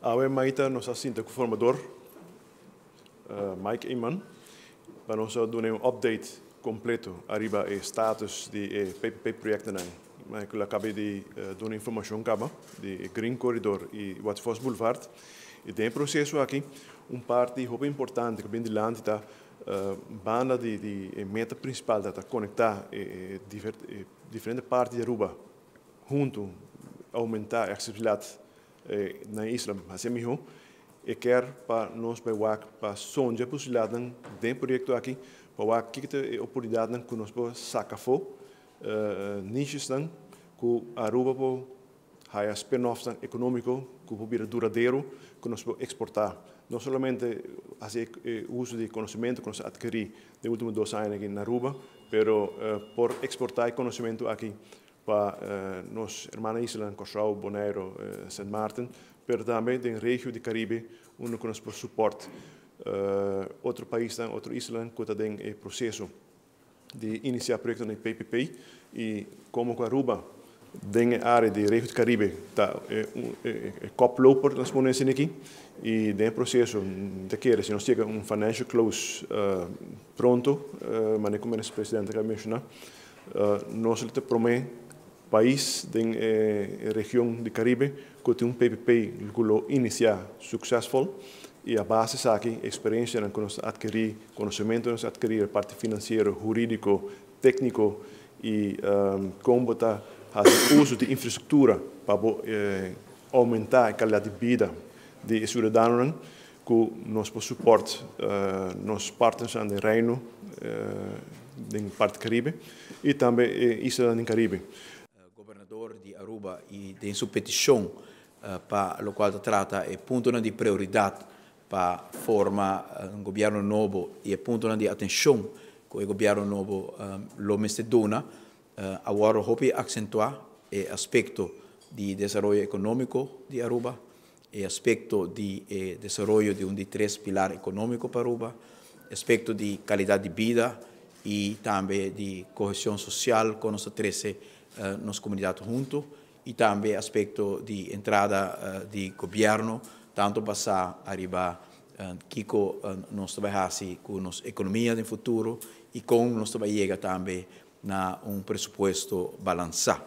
Awe mainta nos a sinta ku formador Mike Eman pa nos duna un update kompleto ariba e status di e PPP proyektonan. Mike a kaba di duna informashon kaba di Green Corridor i Watfos Boulevard. I den e proseso aki un parti hopi importante ku bin dilanti ta banda di e meta prinsipal ta konektá e diferente parti di Aruba huntu, oumentá e aksesibilidat na e isla hasi mihó. E kier pa nos bai wak pa sondia posibilidatnan den e proyekto aki pa wak kiko ta e oportunidatnan ku nos por saka afó, nichesnan ku Aruba por haya spin-offsnan ekonómiko ku por bira duradero ku nos por eksportá. No solamente hasi e uso di konosementu ku nos a atkerí den último 2 añanan aki na Aruba, pero por eksportá e konosementu aki pa nos hermana islanan Kòrsou, Boneiru, Sint Maarten, pero tambe den regio di Karibe, unda ku nos por support otro paisnan, otro islanan ku ta den e proseso di inisiá proyektonan di PPP. I komo ku Aruba den e área di regio di Karibe ta e koploper, nos por asina aki, i den e proseso ta kere si nos yega un financial close pronto, manera ku minister presidente a menshoná, nos ta promé pais den e region di Karibe ku tin un PPP ku lo inisiá successful. I a base esaki, eksperensianan ku nos atkerí, konosementu nos atkerí, parti finansiero, hurídiko, tékniko i kon ta hasi uso di infrastruktura pa oumentá e kalidat di bida di siudadanonan, ku nos por support nos partners den Reino, den parti Karibe i tambe islanan Karibe. Gobernador di Aruba i den su petishon pa loke ta trata e punto di prioridat pa forma un gobièrnu nobo i e punto di atenshon ku e gobièrnu nobo lo mester duna, awor hopi aksentuá e aspekto di desaroyo ekonómiko di Aruba, e aspekto di desaroyo di un di tres pilar ekonómiko pa Aruba, aspekto di kalidat di bida i tambe di koheshon sosial ku nos ta trese nos komunidat huntu, i tambe aspekto di entrada di gobièrnu, tantu basá ariba kiko nos ta bai hasi ku nos ekonomia den futuro i kon nos ta bai yega tambe na un presupuesto balansá.